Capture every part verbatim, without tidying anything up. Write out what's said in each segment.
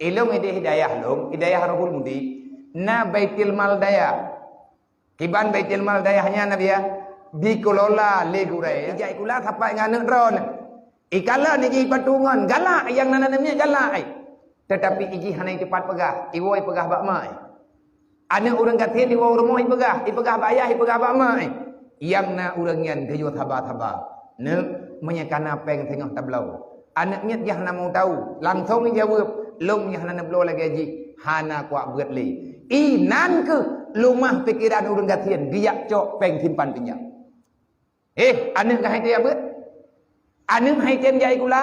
Ilong ideh hidayah long, hidayah Rohul Mudi, na Baitul Mal Dayah. Kiban Baitul Mal Dayah nyan, na biya, dikelola lé gurée. Ijak sikula sapat ngon aneuk droeneuh. Ikalon ijih patungon, galak nyang na aneuk miet galak ai. Tetapi ijih hana itepat peugah, iwoe peugah bak ma ai. Aneuk ureuëng gasien iwoe u rumoh ipeugah, ipeugah bak ayah, ipeugah bak ma ai. Nyang na ureuëng nyan geuyue saba-saba. Neuk, meunyoe kana péng singoh tabloe. Aneuk miet jih hana mau tahu, langsong jaweueb, lôn nyang hana neubloe lagée jih, hana kuak beuet lé. Inan keuh lumah pikeran ureuëng gasien geujak cok péng simpan pinjam. Eh, aneuk kah hai teuh jak beuet? Aneuk hai tem jak sikula?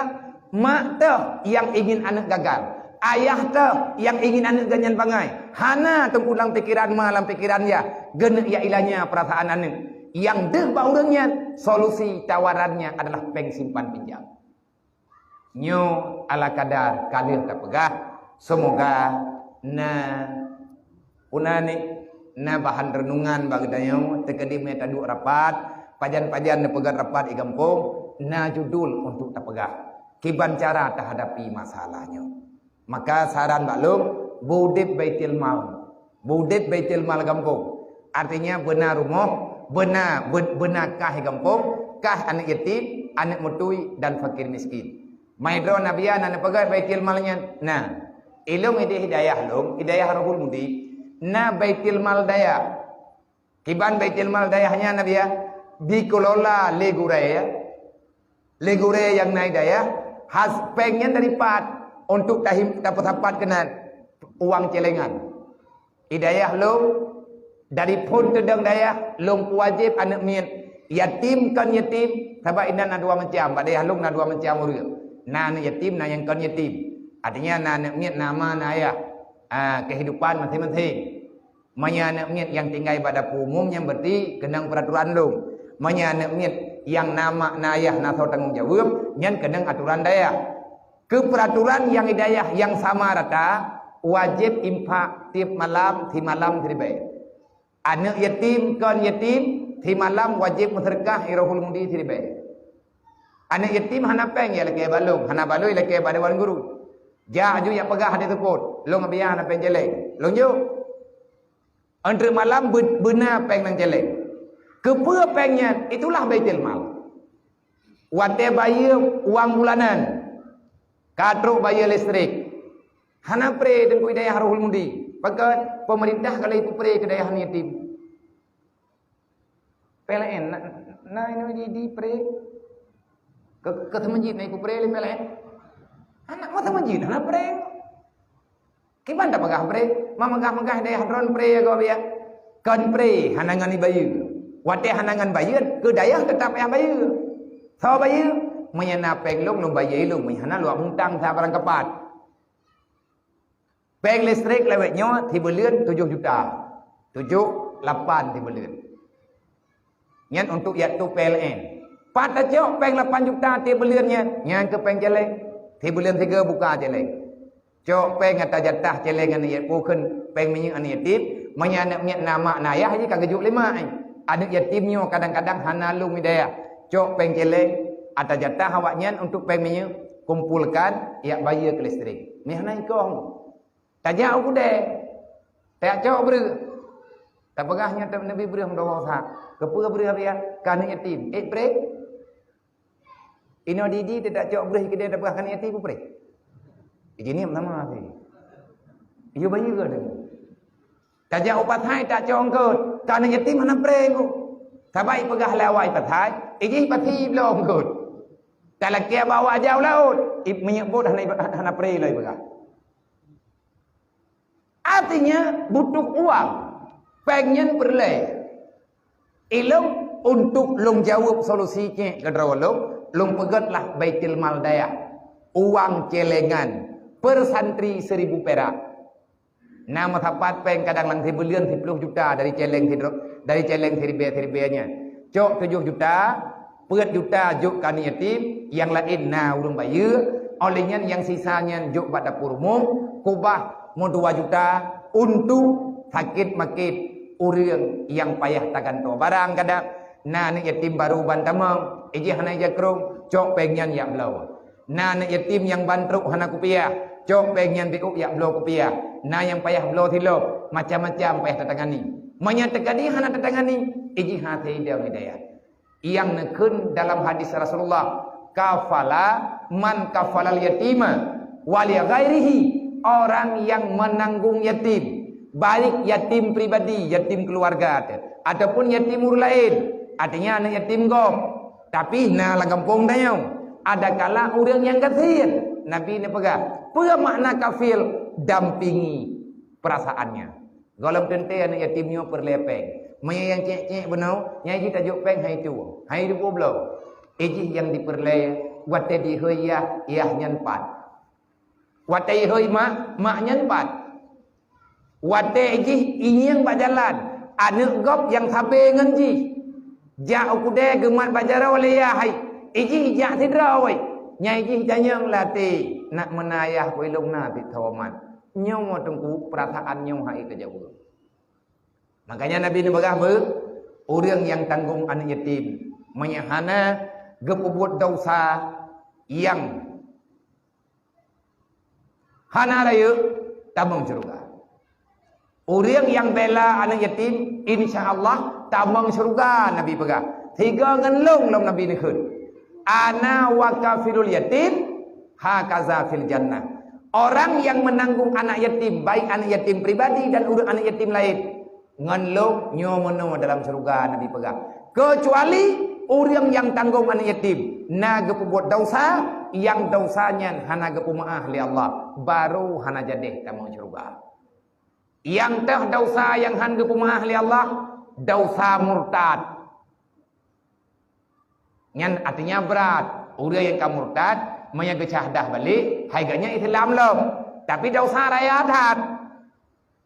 Mak teuh nyang ingin aneuk gagal. Ayah teuh nyang ingin aneuk geuh nyan bangai. Hana teungku lam pikeran ma, lam pikeran yah, geuneuk jak ilanya peurasaan aneuk. Nyang deuh bak ureuëng nyan, solusi tawarannya adalah péng simpan pinjam. Nyoe ala kadar ka lheueh tapeugah, seumoga na, una ni, na bahan reunungan bak geutanyoe, teukeudi meunyoe taduek rapat, pajan-pajan neupeugét rapat i gampông, na judul untuk tapeugah kiban cara tahadapi masalah nyoe. Maka saran bak lôn, beudeb Baitul Mal. Beudeb Baitul Mal gampông. Artinya beuna rumoh, beuna, be-, beuna kah gampông, kah aneuk yatim, aneuk meutui dan fakir miskin. Mai droe na biya na neupeugét Baitul Mal nyan. Nah, ilong ideh hidayah lôn, hidayah Rohul Mudi, na Baitul Mal Dayah. Kiban Baitul Mal Dayah nyan, na biya, dikelola lé gurée, ya. Lé gurée nyang na hidayah, has péng nyan dari pat untuk tahim, tapeusapat keunan uang celengan. Hidayah lôn, dari phon teudong dayah, lôn peuwajéb aneuk miet, yatim kon yatim, sabab inan na dua macam, bak dayah lôn na dua macam ureuëng. Na aneuk yatim, na nyang kon yatim. Artinya na aneuk miet, na ma, na ayah. Ah, kehidupan masing-masing. Meunyoe aneuk miet nyang tinggai bak dapu umum, nyan berarti keunong peuraturan lôn. Meunyoe aneuk miet nyang na mak, na ayah, na soe tanggong jaweueb, nyan keunong aturan dayah. Keu peuraturan nyang di dayah nyang sama rata, wajéb infak tieb malam simalam siribée. Aneuk yatim kon yatim, simalam wajéb meuseudeukah i Rohul Mudi siribée. Aneuk yatim hana péng, ya lakée bak lôn, hana bak lôn, ya lakée bak dewan guru. Jak aju jak peugah di seupôt, lôn biya hana péng celéng. Lôn jok. Ôn treuk malam be-, beuna péng nyang celéng. Keupeue péng nyan? Itulah Baitul Mal. Watée bayeue uang bulanan, ka trok bayeue listrik. Hana pre teungku i dayah Rohul Mudi. Pakon? Pemerintah ka lheueh ipeupré keu dayah aneuk yatim. P L N, na, na inoe di, di pre. Ke, ke seumeujiet na ipeupré lé P L N. Aneuk masa seumeujiet hana pre. Kiban tapeugah pre? Meumegah-megah dayah droen pre ya gob ya. Kon pre, hana ngon ibayeue. Watée hana ngon bayeue, keu dayah teutap payah bayeue. Soe bayeue? Meunyoe na péng lôn, lôn bayeue lôn, meunyoe hana lôn mutang sa barang kapat. Péng listrik lawét nyoe sibuleuen tujoh juta. Tujoh, lapan sibuleuen. Nyan untuk yaitu P L N. Pat tacok péng lapan juta tieb buleuen nyan, nyan keu péng celéng. Sibuleuen sigoe buka celéng. Cok péng ata jatah celéng aneuk yatim, kheun péng minyeuk aneuk yatim, meunyoe aneuk miet na mak na ayah jih ka geujok lé mak. Aneuk yatim nyoe kadang-kadang hana lôn hidayah. Cok péng celéng ata jatah awaknyan untuk péng minyeuk, kumpolkan, jak bayeue keu listrik. Meuhana ikoh. Tajak u keudè, tajak cok breueh. Tapeugah nyan neubi breueh meudoa that. Keupeue breueh biya? Keu aneuk yatim. Eh, pre. Inoe di-di tajak cok breueh keudè tapeugah keu aneuk yatim, pre. Ijih nyan sama sih. Iyo bayeue deh. Tajak u pasai tajak cok eungkôt. Keu aneuk yatim hana pre eungkôt. Sabab ipeugah lé awak i pasai, ijih pati bloe eungkôt. Talakée bawa aja u laôt, i-, minyeuk bot hana, hana pre lé ipeugah. Artinya butuh uang. Péng nyan peureulée. Ilong untuk lôn jaweueb solusi cék keudroe lôn, lôn peugét lah Baitul Mal Dayah. Uang celengan per santri seribu perak. Na meusapat péng kadang lam sibuleuen siploh juta dari celéng sidro-, dari celéng siribée-siribée nyan. Cok tujoh juta, peuet juta jok keu aneuk yatim, nyang laén na ureuëng bayeue, óh lheueh nyan nyang sisa nyan jok bak dapur umum, keubah meudua juta untuk sakét makét ureuëng nyang payah tagantoe. Barang kadang na aneuk yatim barô ban tamong, ijih hana jakrong, cok péng nyan jak bloe. Na aneuk yatim nyang ban trok hana kupiah, Cok péng nyan beuôk jak bloe kupiah. Na nyang payah bloe silop, macam-macam payah tatangani. Meunyoe teuka di hana tatangani, ijih hase idong hidayah. Nyang neukheun dalam hadis Rasulullah, "Kafala man kafalal yatima wa li ghairihi," orang yang menanggung yatim, baik yatim pribadi, yatim keluarga teuh, ataupun yatim ureuëng laén, artinya aneuk yatim gob, tapi na lam gampông tanyoe. Adakala ureuëng nyang gasien, Nabi neupeugah, peue makna kafil? Dampingi perasaannya. Gohlom teuntée aneuk yatim nyoe peureulée péng. Meunyoe nyang cék-cék bunoe, nyang jih tajok péng hai tuwoe, hai dubu bloe. Ijih nyang dipeureulée, watée dihôi yah, yah nyan pat. Watée ihôi mak, mak nyan pat. Watée jih ingieng bak jalan, aneuk gob nyang sabe ngon jih. Jak u keudée geumat bak jaroe lé yah hai, ijih jak sidroe wai. Nyang ijih tanyong lam até, nak meunan ayah ku ilong na sit tho mat. Nyoe teungku, peurasaan nyoe hai tajaweueb. Makanya Nabi neupeugah beu, ureuëng nyang tanggong aneuk yatim, meunyoe hana geupeubuet desya nyang hana rayeuk, tamong syeuruga. Ureuëng nyang bela aneuk yatim, insya Allah tamong syeuruga, Nabi peugah. Sigoe ngon lôn lom Nabi neukheun, "Ana wa kafilul yatim hakaza fil jannah." Orang yang menanggung anak yatim, baik anak yatim pribadi dan ureuëng anak yatim laén, ngon lôn nyoe meunoe dalam syeuruga, Nabi peugah. Keucuali ureuëng nyang tanggong aneuk yatim na geupeubuet desya, nyang desya nyan hana geupeumaáh lé Allah, barô hana jadeh tamong syeuruga. Nyang teuh desya nyang hana geupeumaáh lé Allah, desya murtad. Nyan artinya brat. Ureuëng nyang ka murtad, meunyoe geucahdah balek, hai geuhnyan Islam lom, tapi desya raya that.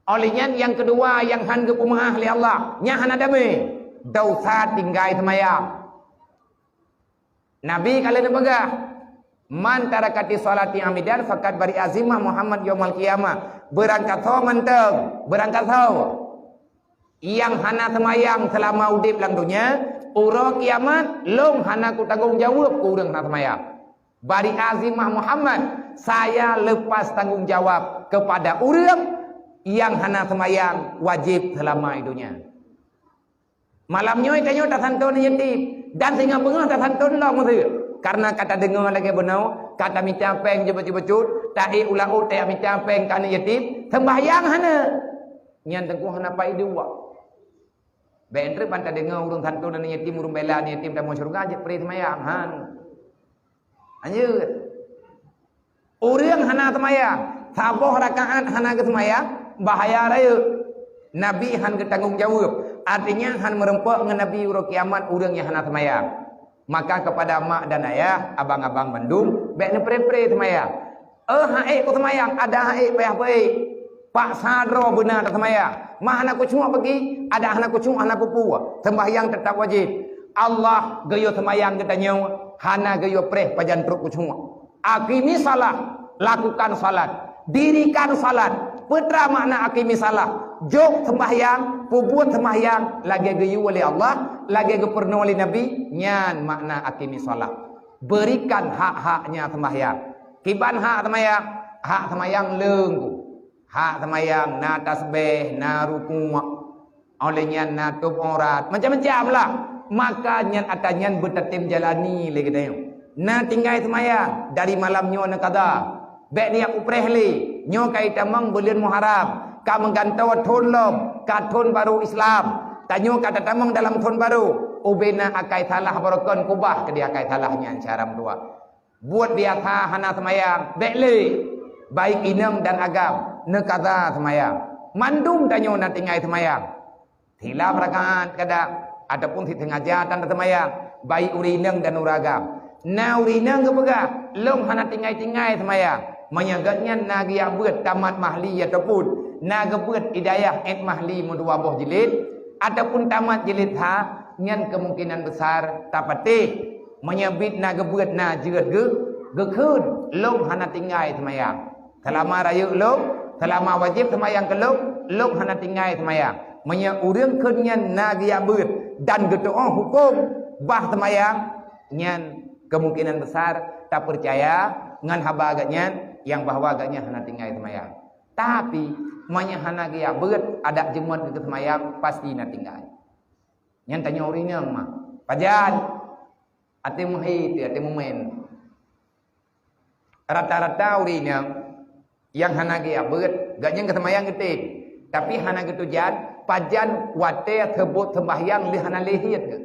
Óh lheueh nyan nyang keudua nyang hana geupeumaáh lé Allah, nyan hana damé, desya tinggai seumayang. Nabi ka lheueh neupeugah, "Man tarakati sholati amidan faqad bari'a zimmah Muhammad yaumal qiyamah." Beurangkasoe mantong, beurangkasoe. Nyang hana seumayang seulama udeb lam donya, uroe kiamat lôn hana kutanggong jaweueb keu ureuëng hana seumayang. Bari'a zimmah Muhammad, saya lepas tanggung jawab kepada ureuëng nyang hana seumayang wajéb seulama i donya. Malam nyoe tanyoe tasanton yatim, dan singoh beungoh tasanton lom meuseue. Karena ka tadeungoe lagée bunoe, ka tamita péng jeuet bacut-bacut, taék u laôt tajak mita péng keu aneuk yatim, seumbahyang hana. Nyan teungku hana paideuh. Bék treuk ban tadeungoe ureuëng santon aneuk yatim, ureuëng bela aneuk yatim tamong syeuruga jeuet pré seumayang, han. Lanjut. Ureuëng hana seumayang, saboh rakaat hana geuseumayang, bahaya rayeuk. Nabi han geutanggong jaweueb, artinya han meurumpok ngon Nabi uroe kiamat ureuëng nyang hana seumayang. Maka kepada mak dan ayah, abang-abang bandum, bék neupré-pré seumayang. Eh, han ék kuseumayang, adak han ék payah peuék. Paksa droe beuna taseumayang. Mak hana kucuek peugi, adak hana kucuek hana peue-peue. Seumbahyang teutap wajéb. Allah geuyue seumayang geutanyoe, hana geuyue preh pajan trok kucuek. Aqimis shalah, lakukan salat. Dirikan salat. Peue treuk makna aqimis shalah? Jok seumbahyang, peubuet seumbahyang lagée geuyue lé Allah, lagée geupeurunoe lé Nabi, nyan makna aqimis shalah. Berikan hak-haknya seumbahyang. Kiban hak seumayang? Hak seumayang leueng ku. Hak seumayang na tasbeh, na rukuk, óh lheueh nyan na tôb aurat, macam-macam lah. Maka nyan atra nyan beutatem jalani lé geutanyoe. Na tinggai seumayang dari malam nyoe neukaza. Bék neujak upreh lé. Nyoe ka itamong buleuen Muharram, ka meugantoe thon lom, ka thon barô Islam. Tanyoe ka tatamong dalam thon barô, ubena akai salah barokon kubah keudeh akai salah nyan syara meutuah. Buet biasa hana seumayang, bék lé. Baik inong dan agam, neukaza seumayang. Mandum tanyoe na tinggai seumayang. Silap rakaat kadang, ataupun sisengaja tan seumayang, baik ureuëng inong dan ureuëng agam. Na ureuëng inong geupeugah, "Lôn hana tinggai-tinggai seumayang." Meunyoe gobnyan na geujak beuet tamat mahli ataupun na geubeuet Hidayah ét mahli meudua boh jilid, ataupun tamat jilid ha, nyan kemungkinan besar tapatéh. Meunyoe biet na geubeuet na jeuet geu-, geukheun, "Lôn hana tinggai seumayang. Seulama rayeuk lôn, seulama wajéb seumayang keu lôn, lôn hana tinggai seumayang." Meunyoe ureuëng kheun nyan na geujak beuet dan geutuoh hukôm bah seumayang, nyan kemungkinan besar tapeucaya ngon haba gobnyan, Nyang bahwa gobnyan hana tinggai seumayang. Tapi, meunyoe hana geujak beuet adat jeumöt keu seumayang, pasti na tinggai. Nyan tanyoe ureueng inong mah. Pajan? Até meuhé teuh, até meumen. Rata-rata ureueng inong nyang hana geujak beuet, gobnyan keu seumayang geutem. Tapi hana geutujan, pajan watée seubot seumbahyang lé hana lé hiet geuh.